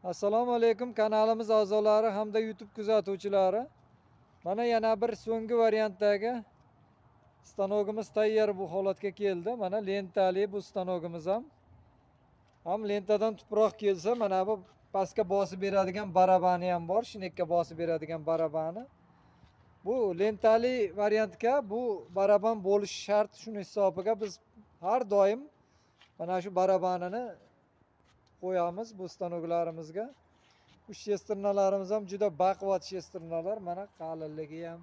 Assalomu alaykum kanalimiz a'zolari hamda YouTube kuzatuvchilari. Mana yana bir so'nggi variantdagi stanogimiz tayyor bu holatga keldi. Mana lentali bu stanogimiz ham. Ham lentadan tuproq kelsa, mana bu pastga bosib beradigan barabani ham bor, shinekka bosib beradigan barabani. Bu lentali variantga bu baraban bo'lishi shart. Shuni hisobiga biz har doim mana shu barabanini qo'yamiz bu stanoklarimizga. Bu shesternalarimiz ham juda baquvvat shesternalar, mana qalinligi ham.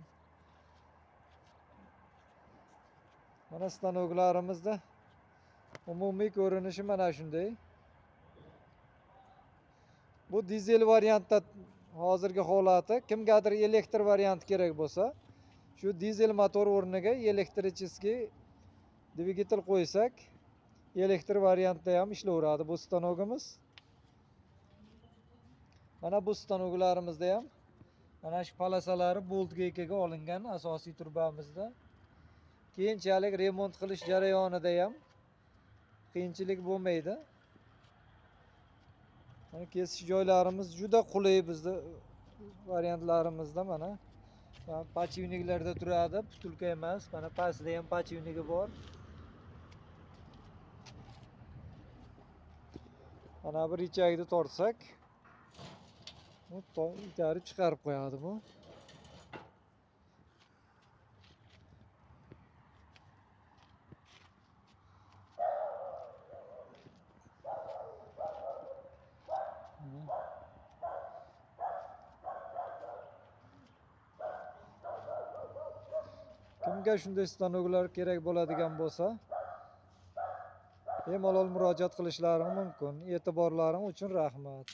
Mana stanoklarimizda umumiy ko'rinishi mana shunday. Bu dizel variantda hozirgi holati. Kimgadir elektr variant kerak bo'lsa, shu dizel motor o'rniga elektricheskiy dvigatel qo'ysak, elektr variantda ham ishlayveradi bu stanogimiz. Mana bu stanoklarimizda ham mana shu palasalari bolt geykaga olingan asosiy turbamizda. Keyinchalik remont qilish jarayonida ham qiyinchilik bo'lmaydi. Mana kesish joylarimiz juda qulay bizda variantlarimizda mana. Mana pachivniklarda turadi, putulka emas. Mana pastda ham pachivniki bor. Mana bir ichagini tortsak, bu itarib chiqarib qo'yadi bu. Kimga shunday stanoklar kerak bo'ladigan bo'lsa, bemalol murojaat qilishlari mumkin. E'tiborlaring uchun rahmat.